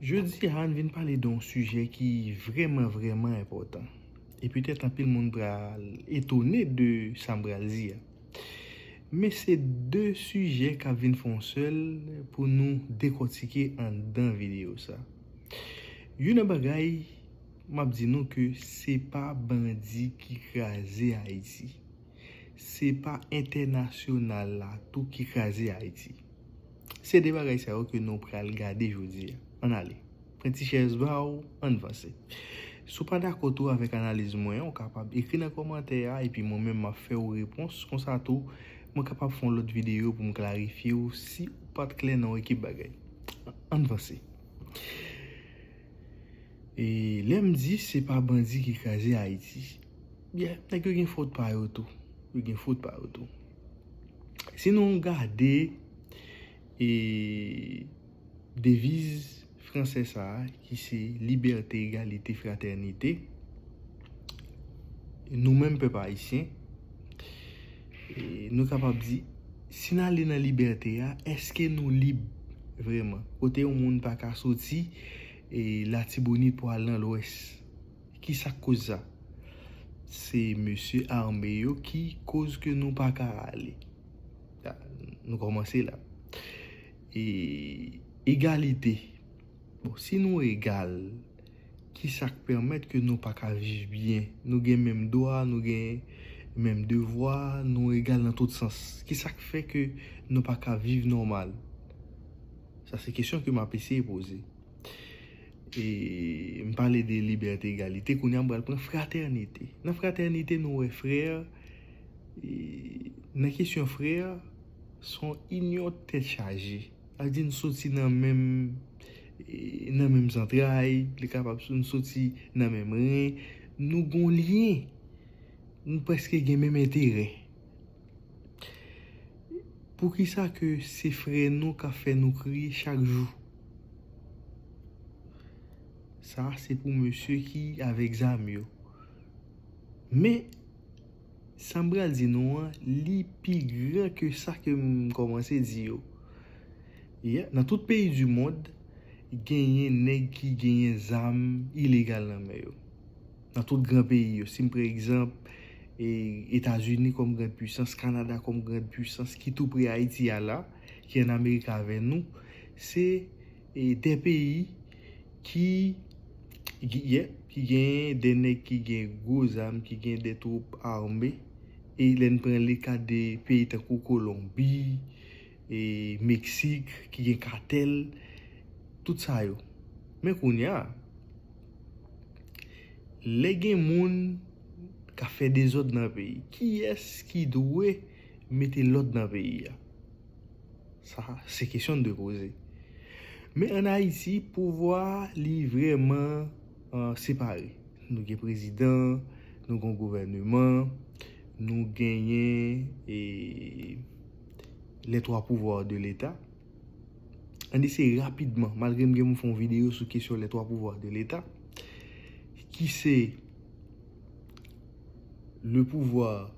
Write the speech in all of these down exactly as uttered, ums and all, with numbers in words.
Jodi a, n vin pale de yon sijè ki vrèman, vrèman enpòtan. E petèt anpil moun pral etone de sa m pral di a. Men se de sijè k ap vin fè yon sèl pou nou dekòtike anndan videyo sa. Youn nan bagay, m ap di nou ke se pa bandi ki kraze Ayiti. Se pa entènasyonal la tou ki kraze Ayiti. Se de bagay sa yo ke nou pral gade jodi a. Ann ale. Pran ti chèz ba w, ann vanse. Si w pa dakò tou avèk analiz mwen an, ou kapab ekri nan kòmantè a, epi mwen menm m ap fè w repons. Konsa tou, mwen kapab fè yon lòt videyo pou m klarifye w si ou pa t klè nan yon ekip bagay. Ann vanse. E lè m di se pa bandi ki kraze Ayiti, yeah, nèg yo gen fòt pa yo tou. Yo gen fòt pa yo tou. Si nou gade e deviz fransè sa a, ki se liberté, égalité, fraternité, nou menm pèp ayisyen, e nou kapab di, si n ale nan libète a, èske nou lib vrèman? Kote yon moun pa ka soti e Latibonit pou al nan Lwès. Ki sa k koz sa? Se mesye ame yo ki koz ke nou pa ka ale. A, nou kòmanse la. E egalite. Bon, si nou egal, ki sa k pèmèt ke nou pa ka viv byen? Nou gen menm dwa, nou gen menm devwa, nou egal nan tout sans. Ki sa k fè ke nou pa ka viv nòmal? Sa se kesyon ke m ap eseye poze. E m pale de libète, egalite, kounye a m pral pran fratènite. Nan fratènite, nou wè frè, e nan kesyon frè, se yon inyon tèt chaje. Sa vle di n soti nan menm, e, nan menm zantray, li kapab n soti nan menm ren. Nou gon lyen. Nou prèske gen menm enterè. Poukisa ke se frè nou k ap fè nou kriye chak jou? Sa se pou mesye ki avèk zam yo. Men, sa m pral di nou an, li pi gran ke sa ke m kòmanse di yo. Yeah, nan tout peyi di mond, genyen nèg ki genyen zam ilegal nan men yo. Nan tout gran peyi yo, si m pran egzanp, e, Etazini kòm grand pwisans, Kanada kòm grand pwisans, ki tou pre Ayiti a la, ki ann Amerik avè nou, se, e, de peyi ki, ki, yeah, ki gen de nèg ki gen gwo zam, ki gen de twoup ame, e lè n pran le ka de peyi tankou Kolonbi, e Meksik, ki gen katèl, tout sa yo. Men kounye a, lè gen moun k ap fè dezòd nan peyi, kiyès ki dwe mete lòd nan peyi a? Sa, se kesyon n dwe poze. Men ann Ayiti, pouvwa a, li vrèman, e, separe. Nou gen prezidan, nou gen gouvèneman, nou genyen, e, les trois pouvoirs de l'État. Ann eseye rapidman, malgre m gen pou m fè yon videyo sou kesyon les trois pouvoirs de l'État, ki se le pouvoir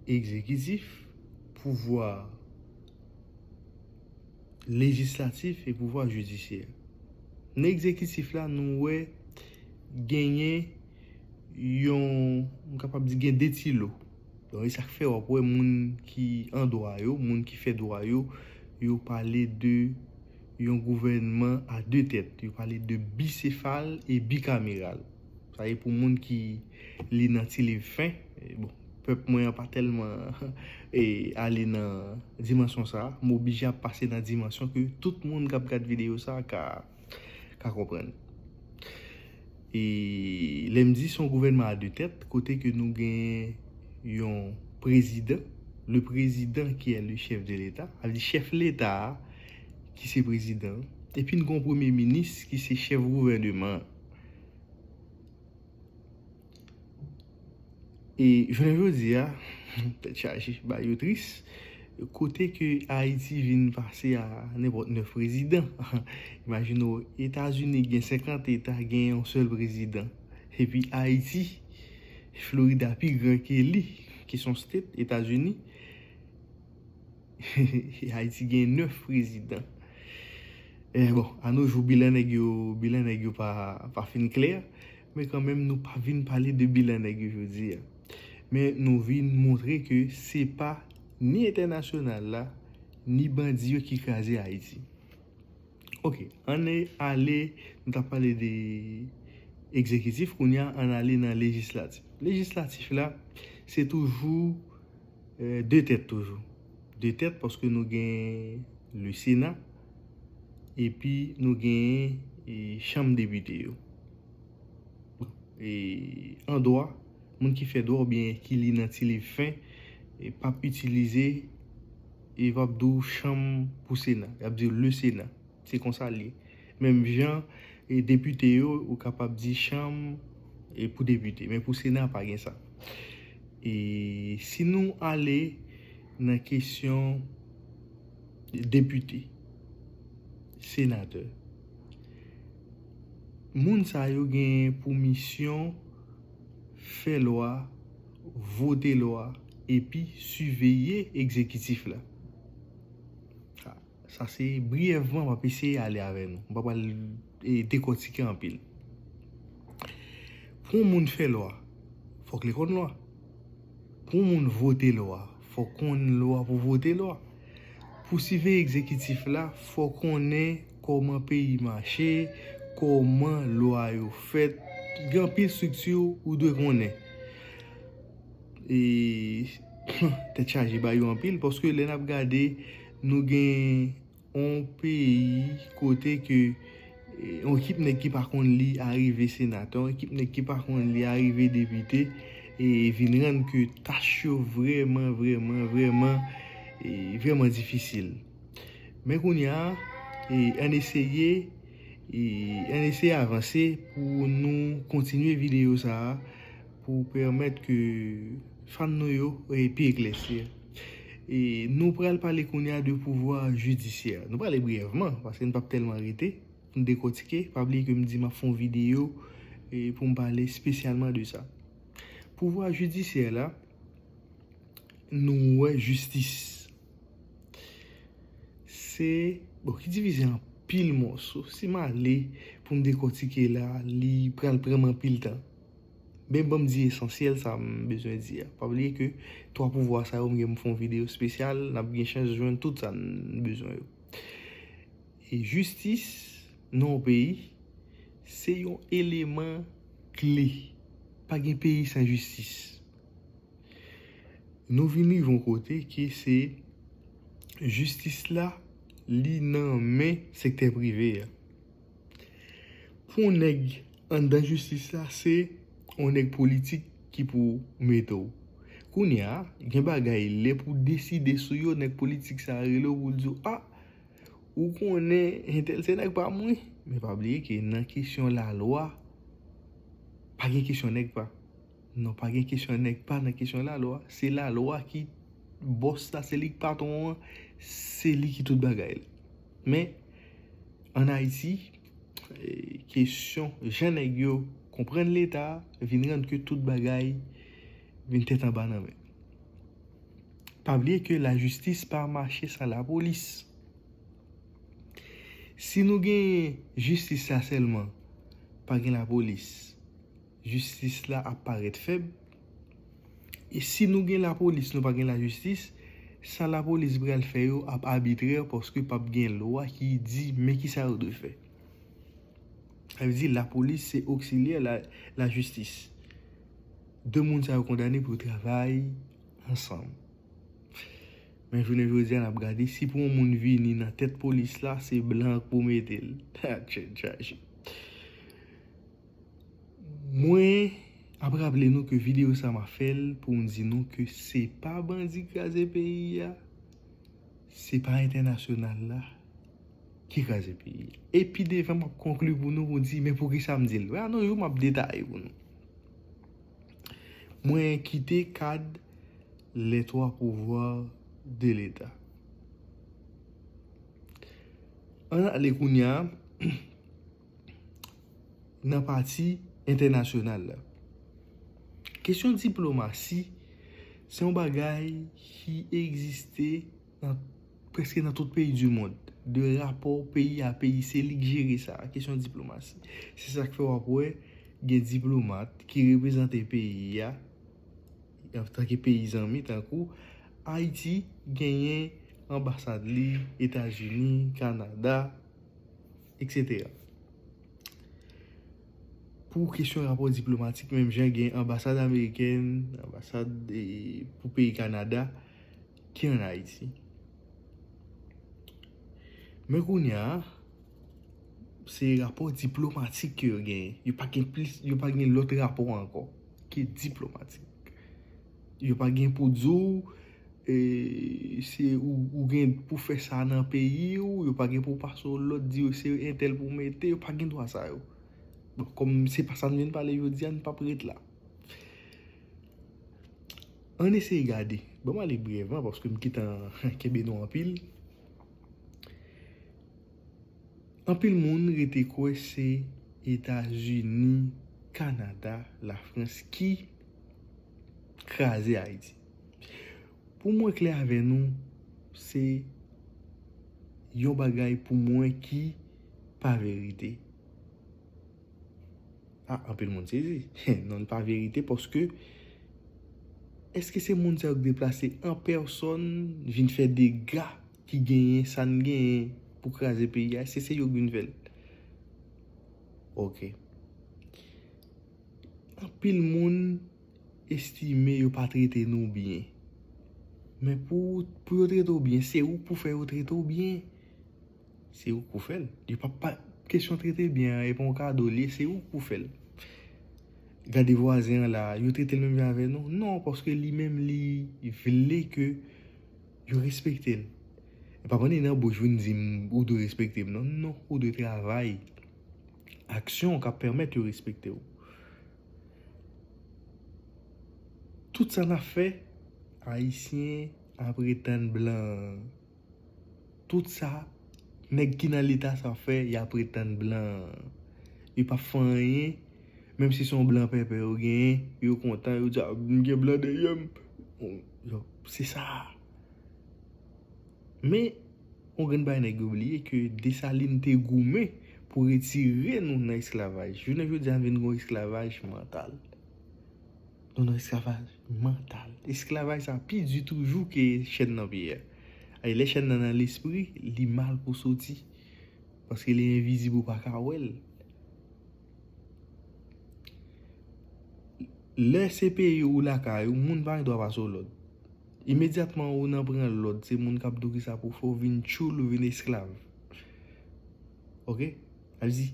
exécutif, pouvoir lejislatif e pouvwa jidisyè. Nan egzekitif la, nou wè genyen yon, m kapab di gen de ti lo. Donk, e sa k fè w ap wè moun ki an dwa yo, moun ki fè dwa yo, yo pale de yon gouvènman a de tèt. Yo pale de bisefal e bikameral. Sa e pou moun ki li nan ti liv fen. E bon, pèp mwen an pa tèlman e, ale nan dimansyon sa a. M oblije ap pase nan dimansyon ke tout moun k ap gad videyo sa a ka, ka konprann. E lè m di se yon gouvènman a de tèt, kote ke nou gen yon prezidan, le président qui est le chef de l'État, sa vle di chèf leta a ki se prezidan, epi n gen yon premye minis ki se chèf gouvèneman an. E jounen jodi a, tèt chaje, bagay yo tris. Kote ke Ayiti vin pase a nenpòt nèf prezidan. Imajine w, Etazini gen senkant eta, gen yon sèl prezidan. Epi Ayiti, Florida pi gran ke li, ki se yon state, Etazini. Ayiti gen nèf prezidan. E bon, a no jou, bilan nèg yo, bilan nèg yo pa, pa fin klè, men kanmenm, nou pa vin pale de bilan nèg yo jodi a. Men nou vin montre ke se pa ni entènasyonal la, ni bandi yo ki kraze Ayiti. Ok, ann ale, nou t ap pale de egzekitif, kounye a, ann ale nan lejislatif. Lejislatif la, se toujou, eh, de tèt toujou. De tèt paske nou gen le Sena, epi nou gen, eh, chanm depite yo. E, an dwa, moun ki fè dwa oubyen ki li nan ti liv fen, e, p ap itilize, e p ap di w chanm pou Sena. Y ap di le Sena. Se konsa l ye. Menm jan, e, depite yo, ou kapab di chanm, e, pou depite. Men pou Sena, pa gen sa. E si nou ale nan kesyon depite, senatè, moun sa yo gen pou misyon fè lwa, vote lwa, epi siveye egzekitif la. Sa, sa se briyèvman m ap eseye ale avè nou. M pa pral, e, dekòtike anpil. Pou yon moun fè lwa, fòk li konn lwa. Pou yon moun vote lwa, fòk konn lwa pou vote lwa. Pou siveye egzekitif la, fò konnen kòman peyi mache, kòman lwa yo fèt. Gen anpil estrikti ou dwe konnen. E, tèt chaje ba yo anpil, paske lè n ap gade, nou gen yon peyi kote ke, e, yon ekip nèg ki pa konn li a rive senatè, yon ekip nèg ki pa konn li a rive depite, e vin rann ke tach yo vrèman, vrèman, vrèman, e vrèman difisil. Men kounye a, e, ann eseye, e, ann eseye avanse pou nou kontinye videyo sa a, pou pèmèt ke fan nou yo, e, pi eklèsi. E nou pral pale kounye a de pouvwa jidisyè. Nou prale briyèvman, paske n p ap tèlman rete pou n dekòtike. Pa bliye ke m di m ap fè yon videyo, e, pou m pale espesyalman de sa. Pouvwa jidisyè la, nou wè jistis. Se, bon, ki divize an pil mòso. Si m ale pou m dekòtike la, li pral pran m anpil tan. Men ban m di esansyèl sa m bezwen di a. Pa bliye ke twa pouvwa sa yo, m gen m fè yon videyo espesyal, n ap gen chans jwenn tout sa n bezwen yo. E jistis nan yon peyi, se yon eleman kle. Pa gen peyi san jistis. Nou vin rive yon kote ke se jistis la, li nan men sektè prive a. Pou yon nèg anndan jistis la, se yon nèg politik ki pou mete w. Kounye a, gen bagay, lè pou deside sou yo, nèg politik sa a rele w pou l di w, a, ou konnen, entèl se nèg pa m, wi. Men pa bliye ke nan kesyon lalwa, pa gen kesyon nèg pa. Non, pa gen kesyon nèg pa nan kesyon lalwa. Se lalwa ki bòs la, se li ki patwon an, se li ki tout bagay la. Men, ann Ayiti, e, kesyon jan nèg yo konprann Leta vin rann ke tout bagay vin tèt anba nan men. Pa bliye ke lajistis pa mache san lapolis. Si nou gen jistis la sèlman, pa gen lapolis, jistis la ap parèt fèb. E si nou gen lapolis, nou pa gen lajistis, sa lapolis pral fè yo ap abitrè paske p ap gen lwa ki di men kisa yo dwe fè. Sa vle di lapolis se oksilyè la, lajistis. De moun sa yo kondane pou yo travay ansanm. Men jounen jodi a, n ap gade, si pou yon moun vini nan tèt polis la, se blan k pou mete l. Tchè, tchè, tchè. Mwen ap raple nou ke videyo sa m ap fè l pou m di nou ke se pa bandi k kraze peyi a, se pa entènasyonal la ki kraze peyi a. E pi devan m ap konkli pou nou, pou di, men poukisa m di l. Wè, a nou jou m ap detaye pou nou. Mwen kite kad les trois pouvoirs de l'État. Ann ale kounye a nan pati entènasyonal la. Kesyon diplomasi, se yon bagay ki egziste nan, prèske nan tout peyi di mond. de rapò peyi a peyi, se li k jere sa, kesyon diplomasi. Se sa k fè w ap wè gen diplomat ki reprezante peyi a antanke peyi zanmi, tankou Ayiti genyen anbasad li, Etazini, Kanada, etsetera. Pou kesyon rapò diplomatik, menm jan gen anbasad amerikèn, anbasad, e, pou peyi Kanada ki ann Ayiti. Men kounye a, se rapò diplomatik ke yo genyen. Yo pa gen plis, yo pa gen lòt rapò ankò ke diplomatik. Yo pa gen pou di w, e, se ou, ou gen pou fè sa nan peyi w, yo pa gen pou pase w lòd, di w se entèl pou mete, yo pa gen dwa sa yo. Bon, kòm se pa sa n vin pale jodi a, n p ap ret la. Ann eseye gade. Ban m ale brèvman, paske m gentan kenbe nou anpil. Anpil moun rete kwè se Etazini, Kanada, Lafrans ki kraze Ayiti. Pou mwen klè avè nou, se yon bagay pou mwen ki pa verite. A, anpil moun sezi. Non, li pa verite, paske èske se moun sa yo k deplase an pèsòn vin fè dega ki genyen sa n genyen pou kraze peyi a? Se, se yo k vin fè l. Ok. Anpil moun estime yo pa trete nou byen. Men pou, pou yo trete w byen, se ou k pou fè yo trete w byen. Se ou k pou fè l. Yo pa, pa, kesyon trete byen an, e pa yon kado li ye, se ou k pou fè l. Gade vwazen an la, yo trete l menm jan avè nou? Non, paske li menm li vle ke yo respekte l. E pa pran li nan bouch vin di m, ou dwe respekte m, non. Non, ou dwe travay aksyon k ap pèmèt yo respekte w. Tout sa n ap fè, Ayisyen ap ret tann blan. Tout sa nèg ki nan leta sa fè, y ap ret tann blan. Yo p ap fè anyen, menm si se yon blan pèpè yo genyen, yo kontan, yo di, "A, m gen blan dèyè m." Yo, se sa. Men, yon grenn bagay nèg yo bliye ke Desalin te goumen pou retire nou nan esklavaj. Jounen jodi a, n vin gen yon esklavaj mantal. Nou nan esklavaj mantal. Esklavaj sa pi di toujou ke chèn nan pye a. Ay, lè chèn nan nan lespri, li mal pou soti. Paske li envizib, ou pa ka wè l. Lè se peyi ou lakay ou, moun pa gen dwa pase w lòd. Imedyatman ou nan pran lòd, se moun k ap di w kisa pou fè, ou vin tchoul, ou vin esklav. Ok? Sa vle di,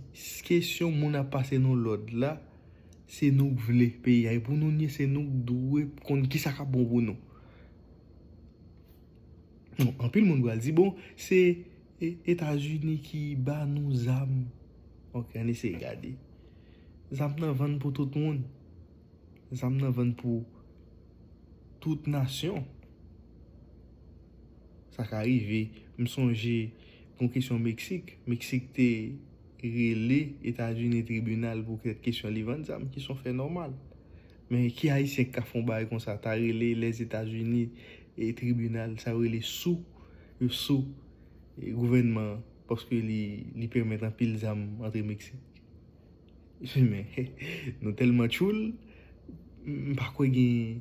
kesyon moun ap pase nou lòd la, se nou k vle peyi a. E pou nou n ye, se nou k dwe konn kisa k ap bon pou nou. Bon, anpil moun pral di, bon, se, e, Etazini ki ba nou zam. Ok, ann eseye gade. Zam nan vann pou tout moun. Zam nan vann pou tout nasyon. Sa ka rive. M sonje yon kesyon Meksik. Meksik te rele Etazini tribinal pou kèk kesyon li vann zam, ki se yon fè nòmal. Men ki Ayisyen k ka fè yon bagay konsa, ta rele Lèzetazini e tribinal, sa yo rele sou, yo sou, e, gouvènman an, paske li, li pèmèt anpil zam antre Meksik. Men, nou tèlman tchoul, m pa kwè gen,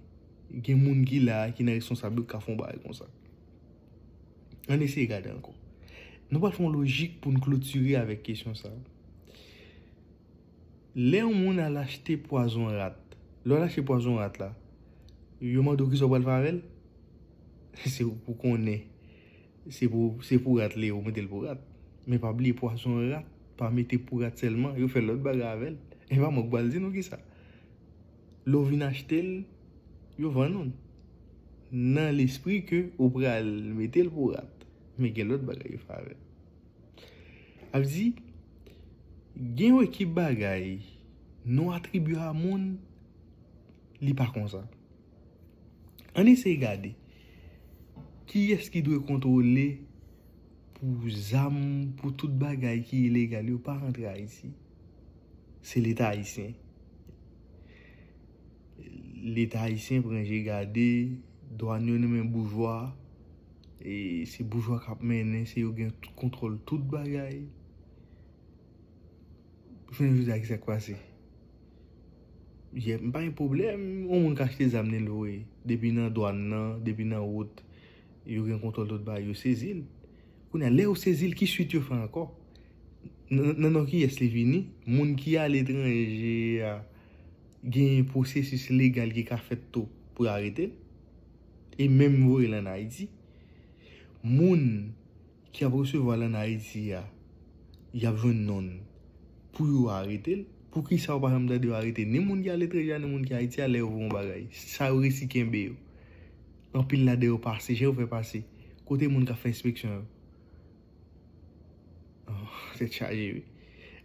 gen moun ki la a, ki nan responsab yo, k ka fè yon bagay konsa. Ann eseye gade ankò. Nou pral fè yon lojik pou n klotire avèk kesyon sa a. Lè yon moun al achte pwazon rat, lè w al achte pwazon rat la, yo mande w kisa w pral fè avè l? Se pou konnen. Se pou, se pou rat li ye, ou mete l pou rat. Men pa bliye, pwazon rat pa mete pou rat sèlman, yo fè lòt bagay avè l. E pa mwen k pral di nou kisa. Lè w vin achte l, yo vann ou l. Nan lespri ke ou pral mete l pou rat. Men gen lòt bagay yo fè avè l. Sa vle di, gen yon ekip bagay nou atribye a moun, li pa konsa. Ann eseye gade. Kiyès ki dwe kontwole pou zam, pou tout bagay ki ilegal yo pa rantre Ayiti? Se Leta ayisyen. Leta ayisyen pran je gade, dwàn yo nan men boujwa, E se boujwa k ap mennen, se yo gen kontwòl tout bagay. Jounen jodi a, ki sa k pase? Yè, m pa gen pwoblèm, yon moun ka achte zam, li voye. Depi nan dwàn nan, depi nan wout, yo gen kontwòl tout bagay, yo sezi l. Kounye a, lè yo sezi l, ki swit yo fè ankò? Nan nan non kiyès li vini? Moun ki aletranje a, gen pwosesis legal ki ka fèt tou pou yo arete l. E menm voye l ann Ayiti. Moun ki ap resevwa l ann Ayiti a, y ap jwenn non l pou yo arete l. Poukisa w pa janm tande yo arete ni moun ki aletranje a, ni moun ki Ayiti a, lè yo voye yon bagay? Sa yo resi kenbe yo. Anpil ladan yo pase, jan yo fè pase. Kote moun k ap fè enspeksyon yo? Oh, tèt chaje, wi.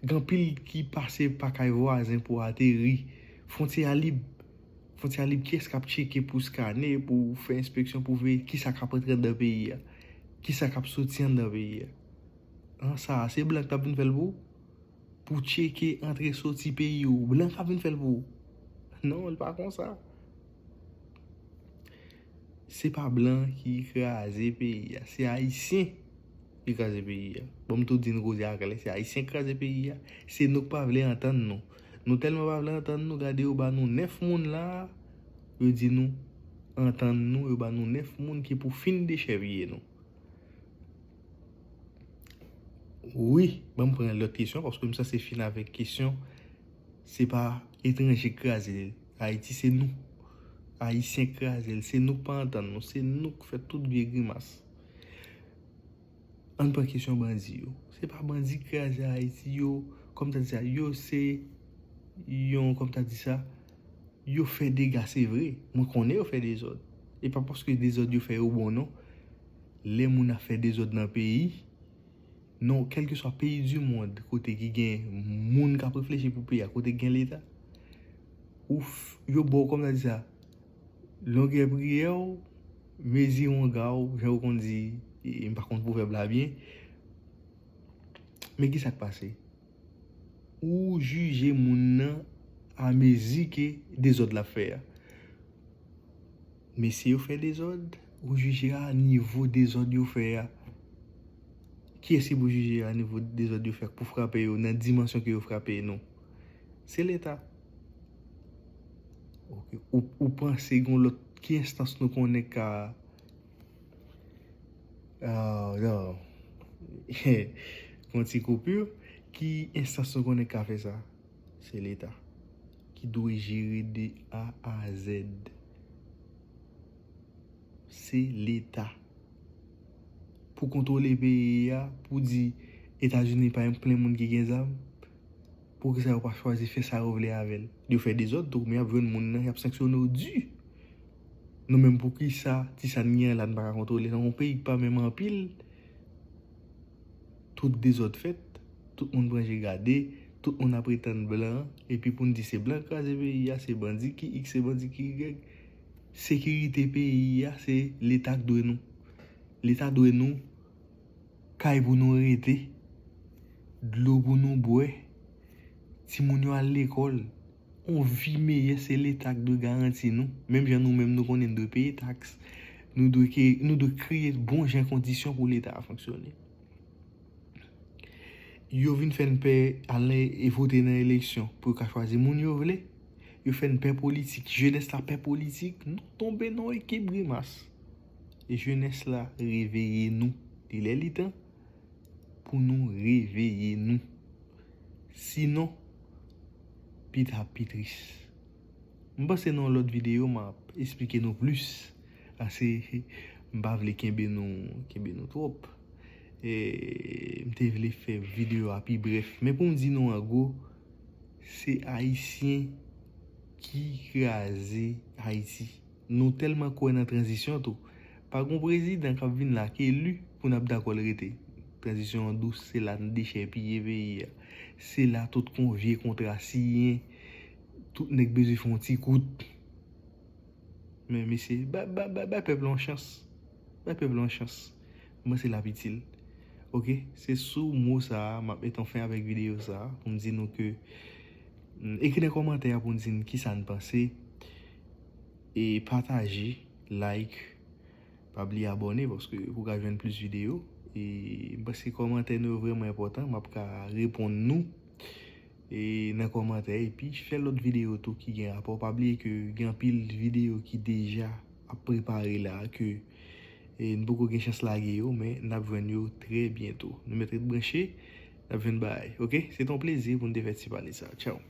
Gen anpil ki pase pa kay vwazen pou ateri. Fwontyè a lib. Fwontyè a lib, kiyès k ap tcheke pou skane, pou fè enspeksyon, pou veye kisa k ap antre anndan peyi a? Kisa k ap soti anndan peyi a? An, sa a, se blan k t ap vin fè l pou ou? Pou tcheke antre soti peyi ou, blan k ap vin fè l pou ou? Non, li pa konsa. Se pa blan ki kraze peyi a, se Ayisyen ki kraze peyi a. Bon, m tou di n koze a klè, se Ayisyen ki kraze peyi a. Se nou k pa vle antann nou. Nou tèlman pa vle antann nou, gade yo ba nou nèf moun la, yo di nou antann nou, yo ba nou nèf moun ki pou fin dechèpiye nou. Wi, ban m pran lòt kesyon, paske m sanse fin avèk kesyon. Se pa etranje k kraze Ayiti, se nou. Ayisyen k kraze l, se nou k pa antann nou, se nou k fè tout vye grimas. Ann pran kesyon bandi yo. Se pa bandi k kraze Ayiti, yo, kòm ta di sa, yo se yon, kòm ta di sa, yo fè dega, se vre. Mwen konnen yo fè dezòd. E pa paske dezòd yo fè yo bon, non. Lè moun ap fè dezòd nan peyi, non, kèlkeswa peyi di mond, kote ki gen moun k ap reflechi pou peyi a, kote ki gen leta, ou f-, yo ba w, kòm ta di sa, longè priyè w, mezi wonga w, jan yo konn di, e, m pa konn pwovèb la byen. Men ki sa k pase? Ou jije moun nan a mezi ke dezòd l ap fè a. Mesye yo fè dezòd, ou jije a nivo dezòd yo fè a. Kiyès ki pou jije a nivo dezòd yo fè pou frape yo nan dimansyon ke yo frape nou? Se Leta. Ok. Ou, ou panse gen lòt, ki enstans nou konnen ka, ah, non. Yon ti koupi. Ki enstans nou konnen ka fè sa? Se Leta ki dwe jere de A a Z. Se Leta pou kontwole peyi a, pou di Etazini pa plen moun ki gen zam. Poukisa yo pa chwazi fè sa yo vle avè l? Yo fè dezòd tou, men y ap jwenn moun nan, y ap sanksyone yo di. Nou menm, poukisa ti sa n gen an la n pa ka kontwole? Nan yon peyi ki pa menm anpil, tout dezòd fèt, tout moun pran je gade, tout moun ap ret tann blan an, epi pou n di se blan k kraze peyi a, se bandi ki iks, se bandi ki igrèg. Sekirite peyi a, se Leta k dwe nou. Leta dwe nou kay pou nou rete, dlo pou nou bwè, timoun yo al lekòl. Yon vi meyè, se Leta k dwe garanti nou. Menm jan nou menm nou konnen n dwe peye taks, nou dwe ke, nou dwe kreye bon jan kondisyon pou Leta a fonksyone. Yo vin fè n pè al nan, e vote nan eleksyon pou yo ka chwazi moun yo vle. Yo fè n pè politik. Jenès la pè politik. Nou tonbe nan ekip grimas. E jenès la, reveye nou. Li lè li tan pou nou reveye nou. Sinon, pita pi tris. M panse nan yon lòt videyo, m ap esplike nou plis. Ase, m pa vle kenbe nou, kenbe nou twòp. E, m te vle fè videyo a pi brèf. Men pou m di nou an gwo, se Ayisyen ki kraze Ayiti. Nou tèlman kwè nan tranzisyon tou. Pa gon prezidan k ap vin la k eli pou n ap dakò l rete. Tranzisyon an dous, se la n dechèpiye peyi a. Se la tout kon vye kontra siyen, tout nèg bezwen fè yon ti kout. Men mesye, bay, bay, bay, bay pèp la yon chans. Bay pèp la yon chans. Mwen se l ap itil. Oke, se sou mo sa a, m ap met yon fen avèk videyo sa a, pou m di nou ke, mm, ekri nan kòmantè a pou n di n kisa n panse. E pataje, like, Pa bliye abòne paske pou ka jwenn plis videyo. E m panse kòmantè nou yo vrèman enpòtan. M ap ka reponn nou e nan kòmantè. Epi fè lòt videyo tou ki gen rapò. Pa bliye ke gen anpil videyo ki deja ap prepare la ke e, n poko gen chans lage yo, men n ap jwenn yo trè byento. Nou mèt ret branche, n ap jwenn bagay. Oke? Se te yon plezi pou n te fè ti pale sa. Tchaw!